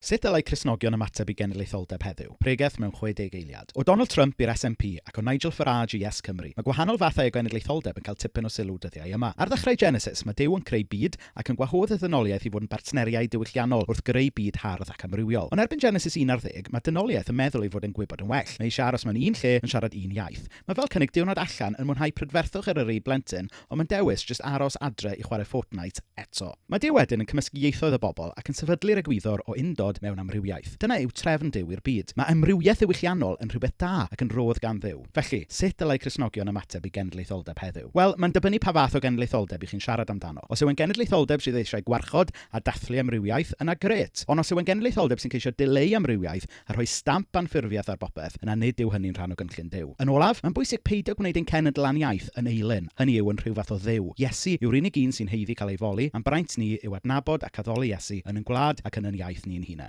Sut dylai Cristnogion ymateb i genedlaetholdeb heddiw? Pregeth mewn 60 eiliad. O Donald Trump i'r SNP ac o Nigel Farage i Yes Cymru, mae gwahanol fathau o genedlaetholdeb yn cael tipyn o sylw dyddiau yma. Ar ddechrau Genesis, mae Duw yn creu byd ac yn gwahodd y ddynoliaeth i fod yn bartneriaid diwylliannol wrth greu byd hardd ac amrywiol. Ond erbyn Genesis 11, mae dynoliaeth yn meddwl ei fod e'n gwybod yn well. Mae eisiau aros mewn un lle, yn siarad un iaith. Mae fel cynnig diwrnod allan yn mwynhau prydferthwch Eryri i blentyn, ond mae'n dewis jyst aros adre i chwarae Fortnite eto. Mae Duw wedyn yn cymysgu ieithoedd y bobl ac yn sefydlu'r egwyddor o undod mewn amrywiaeth. Dyna yw trefn Duw i'r byd. Mae amrywiaeth ddiwylliannol yn rhywbeth da ac yn rhodd gan Dduw. Felly, sut dylai Cristnogion ymateb i genedlaetholdeb heddiw? Wel, mae'n dibynnu pa fath o genedlaetholdeb i chi'n siarad amdano. Os yw e'n genedlaetholdeb sydd eisiau gwarchod a dathlu amrywiaeth, yna grêt. Ond os yw e'n genedlaetholdeb sy'n ceisio dileu amrywiaeth a rhoi stamp anffurfiaeth ar bopeth, yna nid yw hynny'n rhan o gynllun Duw. Yn olaf, mae'n bwysig peidio gwneud ein cenedl a'n iaith yn eilun, hynny yw, yn rhyw fath o dduw. Iesu yw'r unig un sy'n haeddu cael ei foli, a'n braint ni yw adnabod ac addoli Iesu yn ein gwlad ac yn ein iaith ni'n hunain.